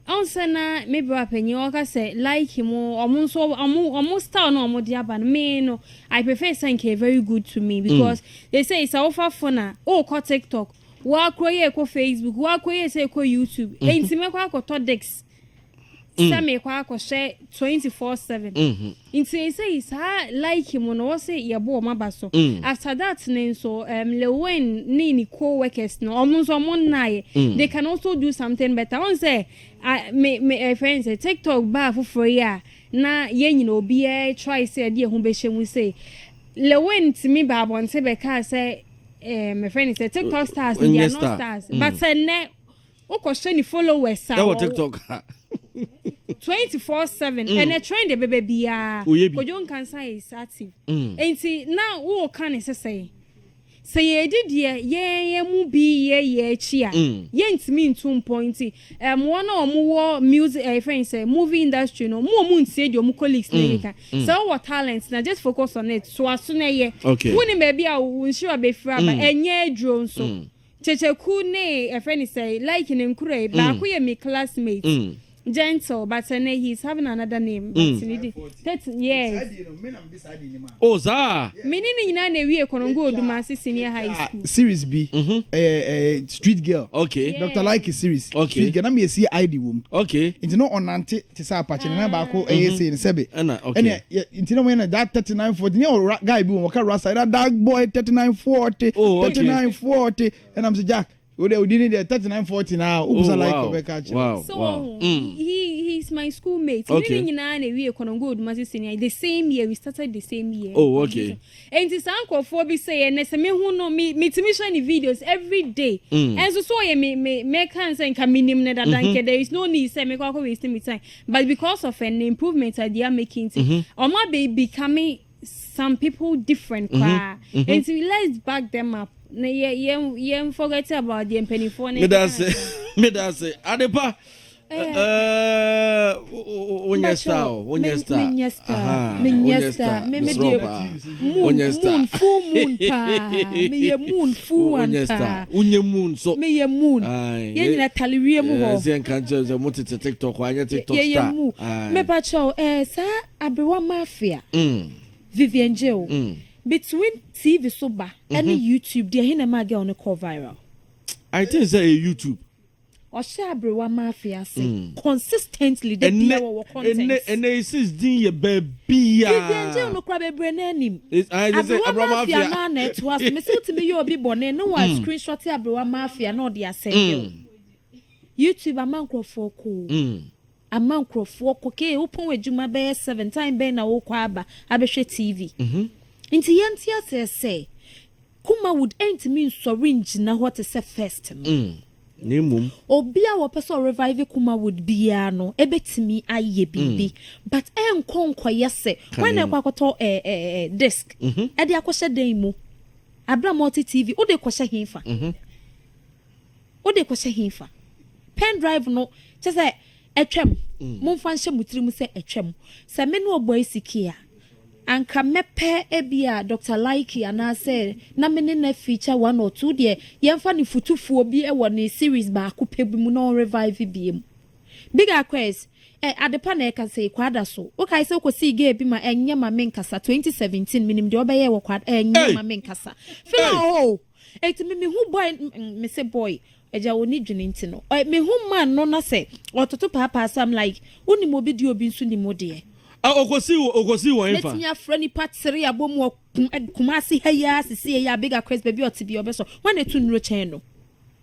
ɔn sɛ na me bra panyin ɔka sɛ like mo, ɔmo nso ɔmo style na ɔmo de aba no, me no I prefer sɛ nka very good to me because they say sɛ wofa phone a, wokɔ TikTok, wakɔ yɛ kɔ Facebook, wakɔ yɛ sɛ kɔ YouTube, enti mɛkɔ akɔtɔ disc sɛ mekɔ akɔhyɛ 24/7. Nti sɛ saa like mu no, wɔsɛ yɛbɔ ɔmo aba so. After that ne nso Lilwin ne ne co-workers no, ɔmo nso ɔmo nnaayɛ, they can also do something better. Ɔn sɛ me ɛfɛn sɛ TikTok baa foforɔ yi a, na yɛn nyina obiara try sɛ ɛde ɛho bɛhyɛ mu sɛ Lilwin tumi ba abɔnten bɛka sɛ mɛfrɛ ne sɛ TikTok stars, they are not stars, but sɛ nnɛ wokɔhyɛ ne followers a ɛwɔ TikTok ha 24/7 ɛnɛ trend bɛbɛ biara, Kodwo Nkansa is active. Nti na wɔɔka ne sesɛn sɛ yɛdi deɛ yɛn mu bi yɛ yɛ akyi a, yɛntumi ntu mpɔ. Nti wɔn a wɔwɔ music, ɛfɛn sɛ movie industry no mu, wɔn ntie deɛ wɔn colleagues ne keka. Sɛ wɔwɔ talent na just focus on it so aso na ɛyɛ wunim baabi a wo nhyira bɛfiri aba. Ɛnyɛ aduro nso. Kyekyeku ne ɛfɛ ne sɛ like ne nkura yi baako yɛ me classmate, Gentle, but ɛnɛ he is having another name, but ne di 30 years. Oh, saa. Me ne ne nyinaa na ewie Kɔnɔngo Odumase Senior High School. Series bi, ɛyɛ Street Girl. Dr Like series. Street Girl na mi esi ID wɔ mu. Nti na ɔnante te sɛ apakye ne nan baako, ɛyɛ sei ne sɛbe. Ɛna okay. Ɛna nti na wɔn yɛ no that 3940 ne ɔra guy bi wɔ wɔka rasa ɛna that boy 3940. 3940, ɛna m sɛ Jack. Wo deɛ odi ne deɛ 39 40 na wobusa Oh, like wow. ɔbɛka akyerɛ. Wow, So wow. mm. He's my schoolmate. Okay. Ne nyinaa na ewie Konongo Odumase senior. The same year we started the same year. Oh, okay. Enti saa nkurɔfoɔ bi sɛ yɛ nɛ sɛ mehu no me metumi hwɛ ne videos every day. Ɛnso so ɔyɛ me me mɛka nsɛ nka menim ne dada nkɛ there is no need sɛ mekɔ akɔ waste me time, but because of an improvement that they are making nti ɔmo abɛ becoming some people different koraa. Enti let's back them up na yɛ yɛn yɛn forget about deɛ mpanimfoɔ ne. Meda ase, meda ase. Adepa, wonyɛ star o, wonyɛ star. Menyɛ star. Aha, Menyɛ wonyɛ star. Me Mesrɛ deɛ wo paa. moon Wonyɛ star. Moon, full moon paa. Meyɛ moon, full one Wonyɛ paa. star, wonyɛ moon so. Meyɛ moon. Aye, yɛn nyina tale wiem hɔ. Sɛ nka nkyerɛ sɛ motete TikTok, anyɛ TikTok yɛyɛ star. moon. Aye. Mepakyɛw, saa Aberewa Mafia, Vivian Jill, between TV so ba ɛne YouTube deɛ, ɛhe na ɛma girl no kɔ viral? I think sɛ ɛyɛ YouTube. Ɔhyɛ Aberewa Mafia ase consistently de bia Ɛnɛ wɔwɔ content. ɛnɛ ɛnɛ sis din yɛ baabi Vivian Jill a no kora bebree n'anim. Aberewa Aberewa Mafia Mafia. naa na ɛtoa so. Mesi wotumi yɛ obi bɔne ne wa screenshot Aberewa Mafia na ɔde asɛnde o. YouTube ama nkurɔfoɔ koo. Ama nkurɔfoɔ kɔ kee wopɔn adwuma bɛyɛ 7 time bɛn na wokɔ aba abɛhwɛ TV. Nti yɛnte aseɛ sɛ Kumawood ɛntumi nsɔre ngyina hɔ te sɛ first no. Na mmom Obi a wɔpɛ sɛ ɔrevive Kumawood biara no ɛbɛtumi ayɛ biribi, but ɛnkɔ nkɔyɛ sɛ wɔn na ɛkɔ akɔtɔ ɛɛ ɛɛ disc ɛde akɔhyɛ dan mu abira multi TV. Wode kɔhyɛ hinfa? Wode kɔhyɛ hinfa? Pen drive no kyɛ sɛ ɛtwam. Momfa nhyɛ mo tirim sɛ ɛtwam. Sɛ me ne ɔbɔ esiki a, anka mɛpɛ ebi a Dr Likee anaasɛ na me ne na feature one or two deɛ, yɛmfa ne futufuo bi wɔ ne series baako pɛ bi mu na ɔrevive bie mu. Big Aquays ɛ adepa na ɛka sɛ Kwada so wokae sɛ wokɔsii gay bi ma ɛnyɛ ma menkasa 2017. Menim deɛ ɔbɛyɛ wɔ Kwada. Ɛnyɛ Hey! ma menkasa fila hɔ. Eti mi mehu boy, me se boy ɛgya wɔ ne dwene nti no ɛ mehu man no na sɛ ɔtoto paapaa so. I'm like, wonim obi deɛ, obi nso nim wo deɛ. Ah, okosi wɔ nfa. Mɛtumi afrɛ nipa tere abɔ mu wɔ Kumase ha yi a sisi yi a Big Aquays baabi a ɔte bi ɔbɛsɔ wɔn na etu nnuro kyɛn no,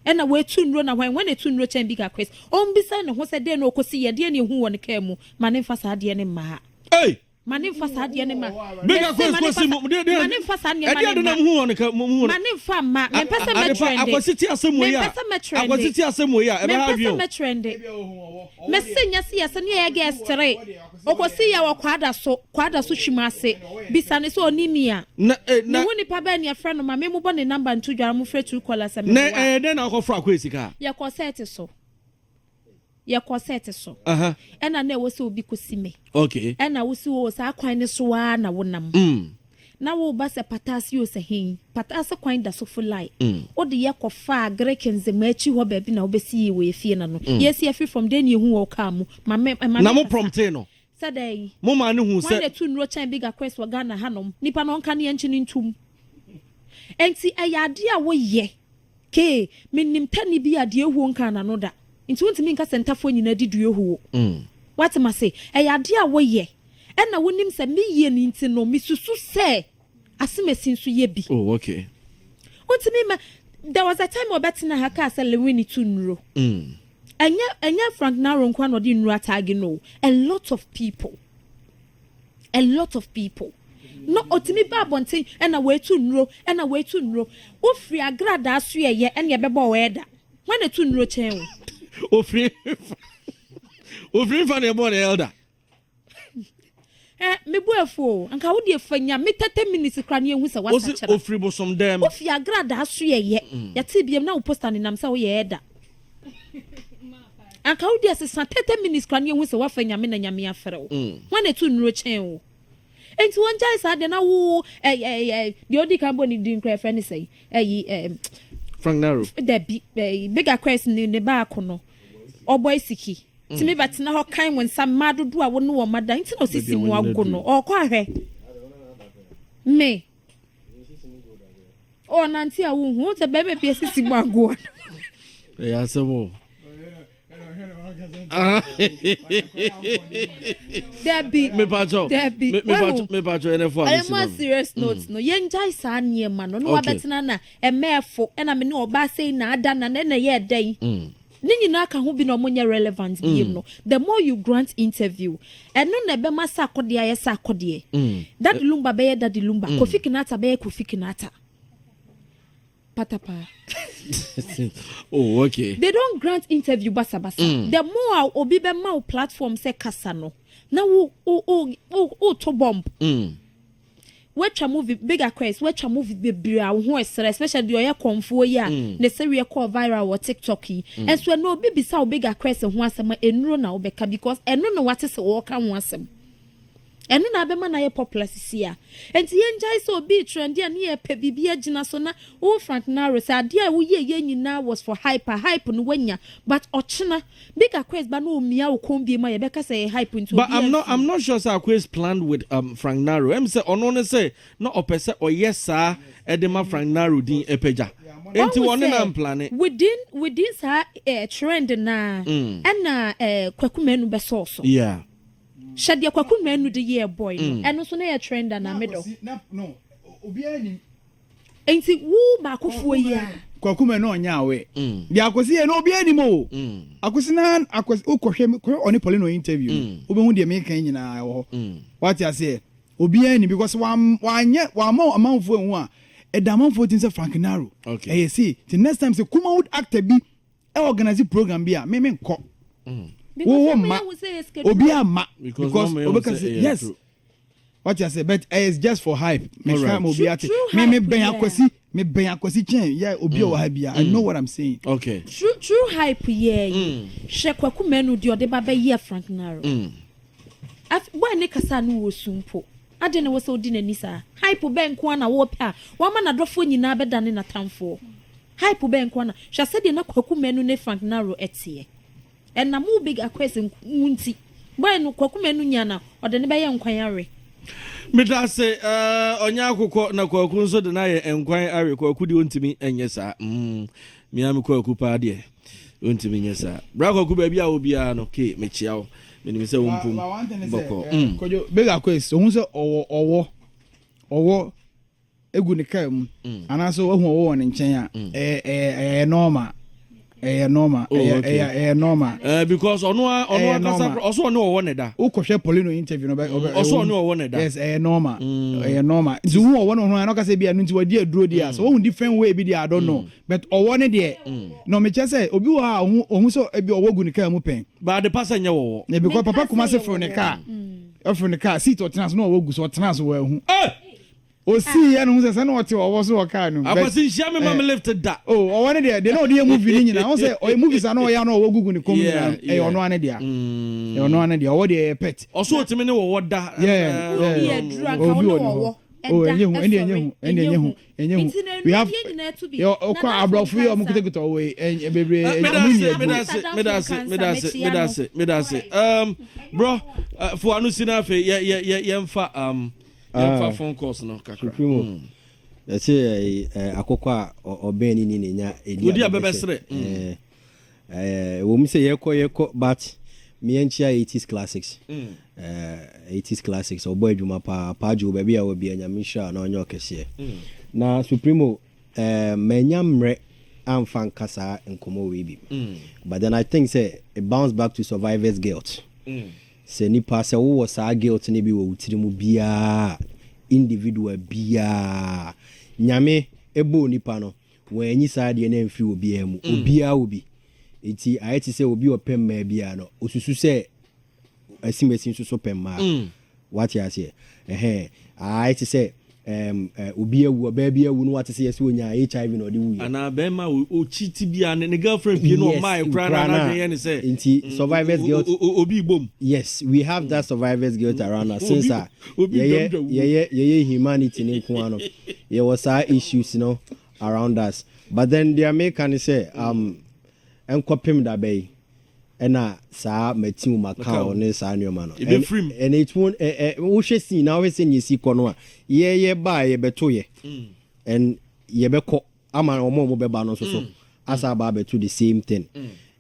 ɛna wɔetu nnuro na wɔn na etu nnuro kyɛn Big Aquays. Ɔmbisa ne ho sɛ deɛ na ɔkɔsi yɛ deɛ na ehu wɔ ne kaa mu. Ma ne nfa saa adeɛ ne mma ha. Hey! Ma ne nfa saa adeɛ ne ma. Big Mese, Aquays ma ne kosi nfa mu de ma ne nfa saa nneɛma ɛdeɛ ne de na mma. mu hu wɔ ne ka mu hu. Ma ne nfa mma. Mempɛ sɛ Adepa mɛtrɛnde. Akwasi ti asɛm wɔ yi a. Mempɛ sɛ mɛtrɛnde. Akwasi ti asɛm wɔ yi a ɛbɛ ha Mempɛ sɛ adwene o. mɛtrɛnde. Mese nyɛ se yɛsɛ ne yɛyɛ girls tere ɔkɔsi yɛ wɔ Kwada so, Kwada so twim ase. Bisa ne sɛ ɔni mi a Na na ne ho nipa bɛɛ ne yɛfrɛ no ma me mobɔ ne number nto dwara mo frɛ Truecaller sɛ na meboa. Ɛyɛ dɛn na akɔfra Akwasi kaa? Yɛkɔ sɛɛte so, yɛkɔ sɛɛte so. Ɛna na ɛwɔ sɛ obi kɔsi me. Ɛna wosi wɔ saa kwan ne so ara na wonam na woba sɛ Pataase o, sɛ hen Pataase kwan da so fo line. Wode yɛ kɔfa Greek nzema akyi hɔ baabi na wobɛsi yi wɔ efie na no yɛsi afiri fam de ne ehu wɔ kaa mu ma me ma Na me mo kasa. prompte no. Sɛ dɛ yi Mo maa ne hu wɔn na sɛ etu nnuro kyɛn Big Aquays wɔ Ghana hanom. Nipa na ɔnka ne yɛn nkyi ne ntum. Nti ɛyɛ adeɛ a woyɛ kee menim tani bi a deɛ ehuo nka n'ano da nti wontumi nka sɛ ntafoɔ nyinaa di dua ehuo. Wate ma se ɛyɛ adeɛ a woyɛ ɛna wonim sɛ meyie ne nti no misusu sɛ asemesi nso yɛ bi. Oh, okay. Wontumi ma there was a time ɔbɛtena ha kaa sɛ Lewin tu nnuro. Ɛnyɛ Frank Naro nko na ɔde nnuro ataage no. A lot of people, a lot of people no otumi ba abɔnten ɛna wɔetu nnuro, ɛna wɔetu nnuro. Wofiri Agradaa so yɛyɛ ɛna ɛbɛbɔ ɔyɛ da wɔn na etu nnuro kyɛn o. Ofiri nfa na ɛbɔ ne elder. Ɛ mebu efu o, nka wo deɛ fa nya me 30 minutes kora ne ehu sɛ wasa Osi kyerɛ. ofiri bosom dɛm. Wofi Agradaa so yɛyɛ yɛte biem na wo poster nenam sɛ woyɛ ɛda anka wo deɛ sesa 30 minutes kora ne ehu sɛ wafa Nyame na Nyame afrɛ wo. Wɔn na etu nnuro kyɛn o, nti wɔn gyae saa deɛ na wo ɛ ɛ ɛ deɛ odi kan bɔ ne din kora ɛfrɛ ne sɛ ɛyi ɛ Frank Naro. Dabi, ɛyi Big Aquays ne baako no ɔbɔ esiki tìmi bɛtena hɔ kan wɔn nsa mmaa dodo a wɔne wɔn ma da nti na osisi mu ago no ɔkɔ ahwɛ me ɔnante a wohu sɛ bɛrima bi esisi mu agoɔ. Ɛyɛ asɛm o. Dabi. Mepatwɔ. Dabi. Mepatwɔ mepatwɔ yɛn fo a. Ɛyɛ serious note no yɛn gyae saa nneɛma no na wabɛtena na ɛmɛɛfo ɛna me ne ɔbaa sɛyi na ada na na ɛna ɛyɛ ɛdɛn. Ne nyinaa ka ho bi na ɔmo nyɛ relevant biem no. The more you grant interview, ɛno na ɛbɛma sɛ akɔdeɛ ayɛ sɛ akɔdeɛ. Daddy Lumba bɛyɛ Daddy Lumba. Kofi Kinata bɛyɛ Kofi Kinata. Patapa. Oh, okay. They don't grant interview basabasa. The more a obi bɛma wo platform sɛ kasa no, na wo wo wo wo wo to bomb. Watwa movie Big Akwes, watwa movie bebree a wo ho ɛsrɛ, especially deɛ ɔyɛ kɔnfoɔ yi a ne sɛreɛ kɔɔ viral wɔ TikTok yi. Ɛnso ɛno obi bisa wo Big Akwes ho asɛm a, enuro na wobɛka because ɛno na wate sɛ wɔɔka ho asɛm. Ɛno na abɛma na yɛ popular sisi a. Nti yɛn gyae sɛ obi trend a ne yɛ pɛ biribi agyina so na wo Frank Naro sɛ adeɛ a woyɛ yɛ nyinaa was for hype a hype no wanya, but ɔkyena Big Akwes ba na omia wo kɔn bie mu a, yɛbɛka sɛ yɛ hype nti But obi I'm not afi. I'm not sure sɛ Akwes planned with Frank Naro. Sɛ ɔno ne sɛ na ɔpɛ sɛ ɔyɛ saa ɛde ma Frank Naro din ɛpɛgya. Enti Wɔn wɔne sɛ na mplan. Within saa trend na ɛna Kwaku Manu bɛsɔɔ so. Hyɛ deɛ Kwaku Manu de yɛɛ boy no, ɛno nso na yɛ trend ana medɔ. No, obiara nim. Nti wo baakofoɔ yi a Kwaku Manu ɔnyɛ awɛ deɛ Akwasi yɛ no, obiara nim o. Akwasi na Akwasi wokɔhwɛ kɔhwɛ ɔne Paulino interview no, wobɛhu deɛ meka yi nyinaa wɔ hɔ. Wate aseɛ? Obiara nim because wanyɛ wamma amanfoɔ ehu a ɛda amanfoɔ tim sɛ Frank Naro. Ɛyɛ si ti next time sɛ Kumawood actor bi ɛ organize program bi a me nkɔ. Because wo ɔmo ma yɛ wo sɛ yɛ schedule. Obiara ma because because normal obɛka sɛ sɛ ɛyɛ yes true. Wate ase? But it's just for hype. Meka ma obi ate. True Me hype, bɛn yeah. Akwasi, me bɛn Akwasi kyɛn yɛ obi a wɔ ha bia. I know what I'm saying. True hype yɛ yi, hwɛ Kwaku Manu deɛ ɔde ba bɛyɛ Frank Naro. Boy ne kasa no wɔ su mpo ade ne wɔ sɛ ɔdi n'ani saa. Hype bɛn nko a na wɔpɛ a wama n'adɔfoɔ nyinaa bɛdane n'atamfoɔ? Hype bɛn nko a na hwɛ sɛdeɛ na Kwaku Manu ne Frank Naro ɛteɛ ɛnam wo Big Akwes nko nti boy no Kwaku Manu nya na ɔde ne bɛyɛ nkwan awe. Meda ase. Ɔnyɛ akokɔ na Kwaku nso de no ayɛ nkwan awe. Kwaku deɛ ɔntumi nyɛ saa. Mea me Kwaku paa deɛ ɔntumi nyɛ saa. Bra Kwaku, baabi a wɔ biara no ke mekyia wo. Menim sɛ wo mpom But one thing is bɔkɔ. sɛ, Kojo, Big Akwes ohun sɛ ɔwɔ egu ne kaa mu anaasɛ wahu ɔwɔ wɔ ne nkyɛn a, ɛyɛ normal, ɛyɛ normal. Oh, ɛyɛ okay. Ɛyɛ normal. Because ɔno a ɔno Ɛyɛ ankasa normal. ɔso ɔne ɔwɔ ne da. Wokɔhwɛ Paulino interview no ɔbɛ Ɔso ɔne ɔwɔ ne da. Yes, ɛyɛ normal, ɛyɛ normal. Nti wohu ɔwɔ no ho a na ɔka sɛ bi a no nti wadi aduro deɛ a sɛ wohu different way bi deɛ, I don't know, but ɔwɔ ne deɛ na ɔmekyɛ sɛ obi wɔ hɔ a ɔhu sɛ ebi ɔwɔ gu ne kaa mu pɛn. But ade pa sɛ nyɛ wɔwɔ. Na because Menka papa sɛ Kumase yɛ foro ne wɔwɔ. kaa, ɔforo ne kaa seat, ɔtena so na ɔwɔ gu so, ɔtena so wɔ ahu Eh! osii yɛ no ho sɛ na ɔte ɔwɔ so wɔ kaa no mu. Akwasi nhyia me ma me lift da. Oh, ɔwɔ ne deɛ na ɔde yɛ movie ne nyinaa ɔn sɛ ɔyɛ movies a na ɔyɛ a na ɔwɔ gugu ne kɔn mu nyinaa, ɛyɛ ɔno ane deɛ, ɛyɛ ɔno ane deɛ. Ɔwɔ deɛ ɛyɛ pet. Ɔso otumi ne wɔwɔ da. Yeah. Wodi aduru anka Obi wo ne wɔ ne hɔ. wɔwɔ Oh, ɛda ɛnyɛ hu, ɛne ɛnyɛ hu, ɛne ɛnyɛ hu, ɛnyɛ hu. Nti na We have nnuro nyinaa to bi. yɛ ɔkɔ Na aborɔfo yi a ɔmo cancer. kitakita ɔwɔ yi ɛnyɛ bebree, ɛnyɛ Meda ɔmo ase, nyɛ meda aduro. ase, meda ase, meda ase, meda ase, meda ase. Bro, fo ano si na afei yɛ yɛ yɛ yɛmfa Ah. phone calls no kakra. Supremo. Yɛsɛ akokɔ a ɔbɛn ni ne nya edi. Odi abɛbɛsrɛ. Ɛwɔ mu sɛ yɛkɔ but meɛnkyia 80s Classics. 80s Classics ɔbɔ adwuma paa paadwo baabi a wɔ bia, Nyame nhyira na ɔnyɛ ɔkɛseɛ. Na Supremo, manya mmerɛ amfa nka saa nkɔmmɔ wei bi, but then I think sɛ it bounce back to survivors guilt. Sɛ nipa sɛ wowɔ saa guilt no bi wɔ wo tiri mu biaa, individual biaa, Nyame ɛbɔɔ nipa no, wɔanyi saa deɛ no amfiri obiaa mu. Obiaa wɔ bi, nti ayɛ te sɛ obi ɔpɛ mmaa biaa no, osusu sɛ asimasi nso so pɛ mmaa. Wate aseɛ? Ɛhɛn, ayɛ te sɛ obi awu, ɔbaa bi awu no, wate sɛ yɛsɛ onya HIV na ɔde wuyɛ. Anaa bɛrima ɔkyi ti bia ne girlfriend pie no, ɔmaa ekura na n'adwene yɛ ne sɛ nti survivors guilt. Obi bom. Yes, we have that survivors guilt around us since a obi yɛyɛ dwam dwam. Yɛyɛ humanity ne nko ano, yɛwɔ saa issues no around us. But then deɛ meka ne sɛ nkɔpem daba yi ɛna saa matiw Macau. Macau ne saa nneɛma no. Ɛbɛfirim. And it won't ɛ ɛ wohwɛ scene na wohwɛ sɛ nea esi kɔ no a, yɛyɛ baa yɛbɛto yɛ and yɛbɛkɔ ama wɔn a wɔn bɛba no nso so asa aba abɛto the same thing.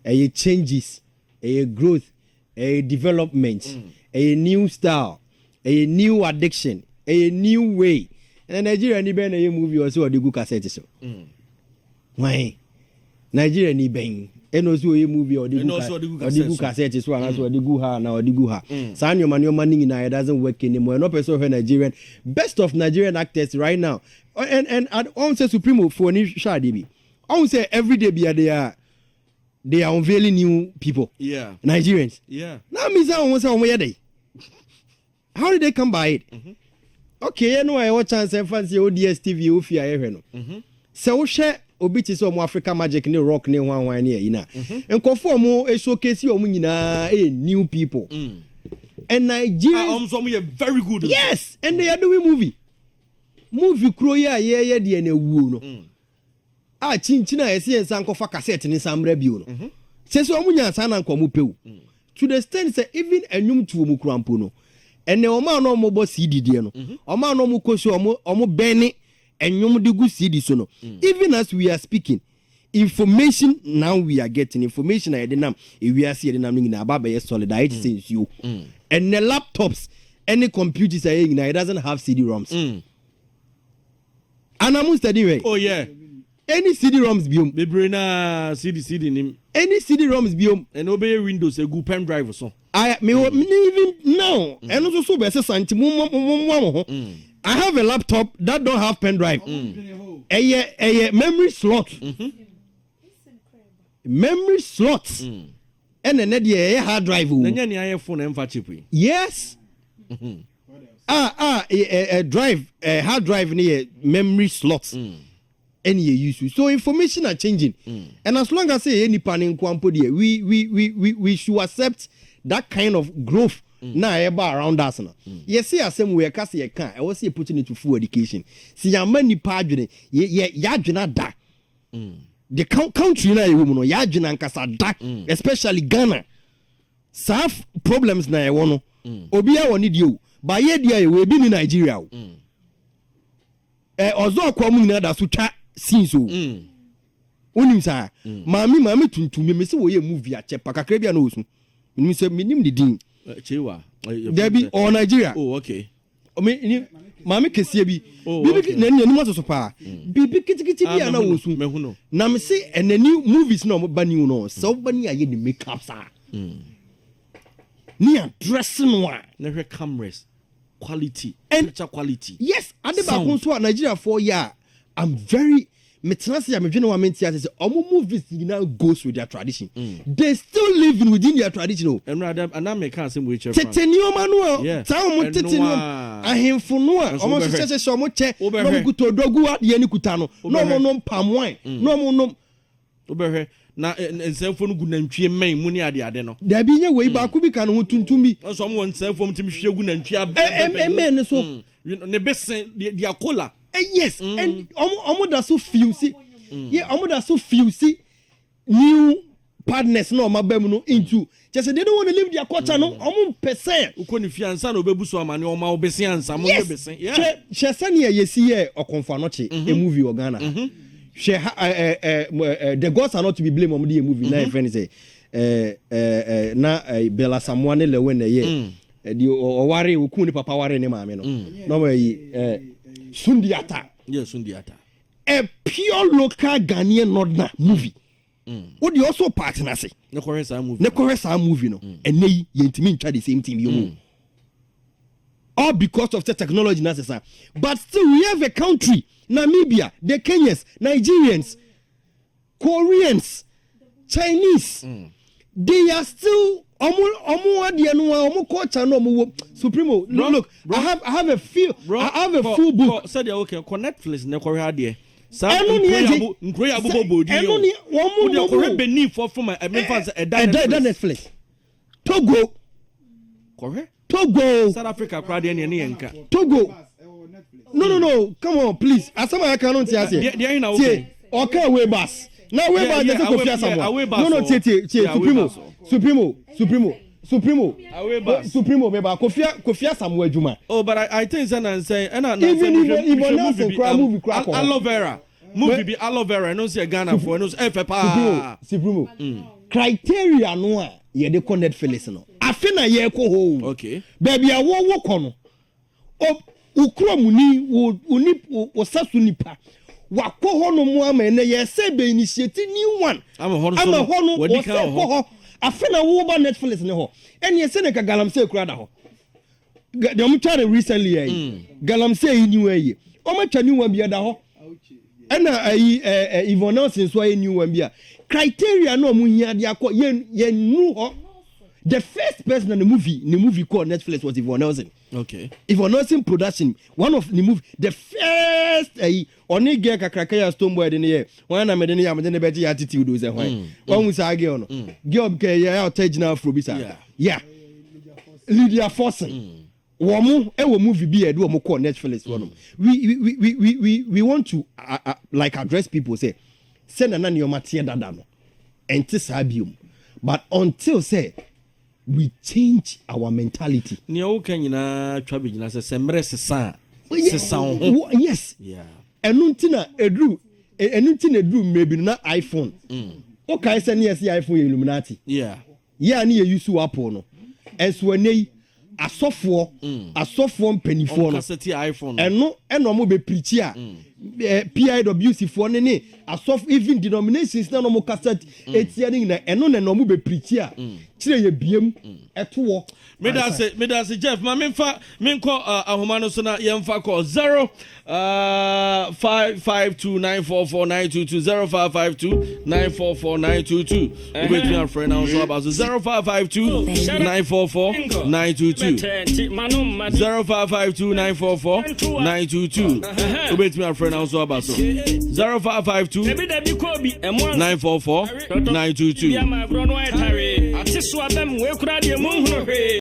Ɛyɛ changes. Ɛyɛ growth, ɛyɛ development, ɛyɛ new style, ɛyɛ new addiction, ɛyɛ new way. Ɛna Nigeria ni bɛn na ɛyɛ movie ɔsɛ ɔde gu cassette so? Hwan Nigeria ni bɛn ɛna ɔsɛ ɔyɛ movie ɔde gu ɔde gu cassette so anaasɛ ɔde gu ha na ɔde gu ha? Saa nneɛma nneɛma ne nyinaa, it doesn't work anymore. Ɛna ɔpɛ sɛ ɔhwɛ Nigerian, best of Nigerian actors right now, and ɔn sɛ Supremo fo ni hwɛ adeɛ bi, ɔn sɛ everyday bi they are they are unveiling new people. Nigerians. Na mi sɛ ɔmo sɛ ɔmo yɛ dɛ, how did they come by it? Okay, yɛn no a yɛwɔ chance ɛfa nsi yɛwɔ DSTV, yɛwɔ fie a yɛhwɛ no, sɛ wohwɛ obi te sɛ ɔmo Africa Magic ne Rock ne hwan hwan ne ɛyi na nkɔfo ɔmo showcase ɔmo nyinaa ɛyɛ new people and Nigerians. Ah, ɔmo nso ɔmo yɛ very good. Yes, and they are doing movie. Movie kuro yi a yɛyɛ deɛ na ewuo no a kyinkyin a yɛsi yɛn nsa nkɔfa cassette ne nsa mmerɛ bio no, sɛ sɛ ɔmo nya nsa na nka ɔmo pew to the extent sɛ even ɛnwom tuo mu kura mpo no, ɛnɛ ɔmo a na ɔmo bɔ CD deɛ no, ɔmo a na ɔmo kɔ so ɔmo ɔmo bɛn ɛnwom de gu CD so no, even as we are speaking, information now we are getting information a yɛde nam ewiase, yɛde nam no nyinaa aba abɛyɛ solid, ayɛ te sɛ nsuo. Ɛnɛ laptops ɛne computers a yɛ nyinaa, it doesn't have CD ROMs. Anamu study rɛ. Oh yeah. Any CD ROMs biom. Bebree naa CD CD nim. Any CD ROMs biom. Ɛna obɛyɛ Windows egu pen drive so. I me mm. even now ɛno nso so bɛ sisan nti mo mo mo mo mo ho. I have a laptop that don't have pen drive. Ɛyɛ ɛyɛ memory slot. Memory slot. Ɛna ɛnɛ deɛ ɛyɛ hard drive o. Na nyɛ ni ayɛ phone ɛnfa chip yi. Yes. Ah ah, ɛ ɛ drive, ɛ hard drive ni yɛ memory slot. Ɛna yɛ use so information are changing. And as long as say yɛ nipa ne nko ampo deɛ, we should accept that kind of growth. Na ɛba around us no, yɛsi asɛm wo yɛka sɛ yɛka ɛwɔ sɛ yɛ put into full education si yɛama nipa adwene, yɛ yɛ yɛadwene ada. The country na yɛwɔ mu no, yɛadwene ankasa da, especially Ghana. Saa problems na yɛwɔ no, obiara wɔ ne deɛ o, ba yɛ deɛ yɛwɔ ebi ni Nigeria o. Ɛ ɔzɔ ɔkɔ mu nyinaa da so twa scenes o. Wonim saa maame maame tuntum mi sɛ wɔyɛ movie akyɛ pa kakra bi a na ɔsu, menim sɛ menim ne din. Chewa. Dabi, ɔwɔ Nigeria. Oh okay. Me ni maame kɛseɛ bi. Oh, bibi okay. N'ani anim asoso paa, biribi kitikiti bi a na wɔsu. Mehu no. Na me se ɛnɛ new movies na ɔmo ba new no, sɛ ɔba ni ayɛ ne make up saa ne address no a. Na hwɛ cameras quality. Picture quality. Yes, ade baako nso a Nigeriafoɔ yɛ a I'm very, metena se a medwene wa mente ase sɛ ɔmo movies nyinaa goes with their tradition. They still living within their tradition o. Ɛnura adam anam meka asɛm wei kyerɛ. Tete nneɛma no a saa ɔmo tete nneɛma ahemfo no a ɔmo hyehyɛ hyehyɛ ɔmo kyɛ na ɔmo kuta odogu adeɛ ne kuta no na ɔmo nom palm wine na ɔmo nom. Wobɛhwɛ na nsɛmfo no gu nantwie mmɛn mu ne adeade no. Dabi, nye wei baako bi ka ne ho tuntum bi. Nso ɔmo wɔ nsɛmfo mu tumi hwie gu nantwie abɛn. Ɛmɛn ne so. Ne bese di akola. Yes, and ɔmo ɔmo da so fuse yɛ, ɔmo da so fuse new partners na ɔmo aba mu no into kyɛ sɛ they don't want to leave their culture no, ɔmo mpɛ sɛ. Wokɔ ne fie ansa na obebu so ama ne ɔma obese ansa mo yes ne bese. Hwɛ hwɛ sɛnea yɛsi yɛ Ɔkɔmfo Anɔkye mm movie wɔ Ghana. Hwɛ ha, ɛ ɛ ɛ The Gods Are Not to Be Blamed, ɔmo de yɛ movie na yɛ fɛn ne sɛ ɛ ɛ ɛ na ɛ Bella Samoa ne Lilwin na ɛyɛ ɛdi ɔware okun ne papa ware ne maame no na ɔmo yi ɛ Sundiata. Yeah, Sundiata. A pure local Ghanaian northern movie o de ɔso part na se. Ne kɔhwɛ saa movie. Ne kɔhwɛ saa movie no, ɛnɛ yi yɛntumi ntwa the same thing bi mu, all because of the technology na sesa. But still we have a country, Namibia, the Kenyans, Nigerians, Koreans, Chinese, they are still ɔmo ɔmo adeɛ no a ɔmo culture no ɔmo wɔ. Supremo, Bro, look, bro, I have a feel Bro, I have a kɔ- full book. Kɔ sɛdeɛ wokɛ, kɔ Netflix ne kɔhwɛ adeɛ saa. Ɛno ni nkuro yi egye. Nkuro yi abobɔ bɔɔdi yi Ɛno ni wɔn mo wode wɔn kɔhwɛ mo Benin fɔ fom a ɛmefa sɛ ɛda ɛda ɛda Netflix, Togo. Kɔhwɛ. Togo. South Africa koraa deɛ neɛ ne yɛ nka. Togo, no no no, come on, please, asɛm a yɛka no nte aseɛ. Deɛ ɛhe na tie wokɛ? Ɔka away bus na away bus yɛ sɛ away- Kofi yeah, away Asamoah. bus No no, wɔ- tie tie tie. Yeah, away Supremo. Bus wɔ. Supremo, Supremo, Supremo. Away bus. Supremo bɛba Kofi Kofi Asamoah adwuma. Oh, but I think sɛ nansɛn ɛna Even Ibn Nelson koraa movie koraa kɔ hɔ. Aloe vera movie bi, aloe vera, ɛno nso yɛ Ghana foɔ, ɛno nso ɛfɛ paa. Supremo, Supremo. Criteria no a yɛde kɔ Netflix no, afe na yɛrekɔ hɔ o. Baabi a wɔwɔ kɔ no, wo kurom ni, wo ni, wo sa so nipa wakɔ hɔ no mu ama ɛnɛ yɛsɛ bɛ initiate new one. Ama hɔ no so ama no, hɔ no wadi kan wɔsɛ wɔ kɔ hɔ. Hɔ afe na wɔba Netflix ne hɔ, ɛne ɛsɛ ne ka galamsey kura da hɔ. Deɛ ɔmo twa no recently yɛ yi, galamsey yi new yi, ɔmo atwa new one bi ɛda hɔ, ɛna ayi ɛ ɛ Yvonne Nelson nso ayɛ new one bi a criteria na ɔmo hia de akɔ yɛn nu hɔ. The first person na ne movie kɔ Netflix was Yvonne Nelson. Yvonne Nelson production, one of the movie, the first ɛyi, ɔne girl kakraka yɛ Stonebwoy de ne yɛ wɔn na mɛde ne yɛ amede ne bɛgye yɛ attitude o sɛ hwan wɔn hu saa girl no, girl kɛ yɛ a ɔtɛ gyina afro bi saa. Yeah, Lydia Forson. Wɔn mo ɛwɔ movie bi a yɛde wɔn kɔ Netflix hɔ nom. We want to like address people sɛ nana nneɛma teɛ dada no, ɛnte saa biom, but until sɛ we change our mentality. Nea woka nyinaa twa bɛgyina sɛ mmerɛ sesa a, sesa wo ho. Yes. Ɛno nti na eduru ɛno nti na eduru mmerɛ bi no na iPhone, wokae sɛ ne yɛ sɛ iPhone yɛ Illuminati. Yɛ a ne yɛ use Apple no, ɛnso ɛnɛ yi asɔfoɔ mpanimfoɔ ɔmo no kasa ti iPhone no. Ɛno ɛna ɔmo bɛ preach a PIWC foɔ ne asɔfo, even denominations na ɔmo kasa etia ne nyinaa, ɛno na ɔmo bɛ preach a kyerɛ yɛ biem ɛto wɔ. Medase, medase, Jeff. Ma memfa menkɔ ahoma no so na yɛmfa kɔ 0 552 944 922, 0552 944 922. Wobɛtumi afrɛ na wo nso aba so 0552 944 922, 0552 944 922. Wobɛtumi afrɛ na wo nso aba so 0552 944 922. Ate so abɛm wei kora deɛ monhunu hwee.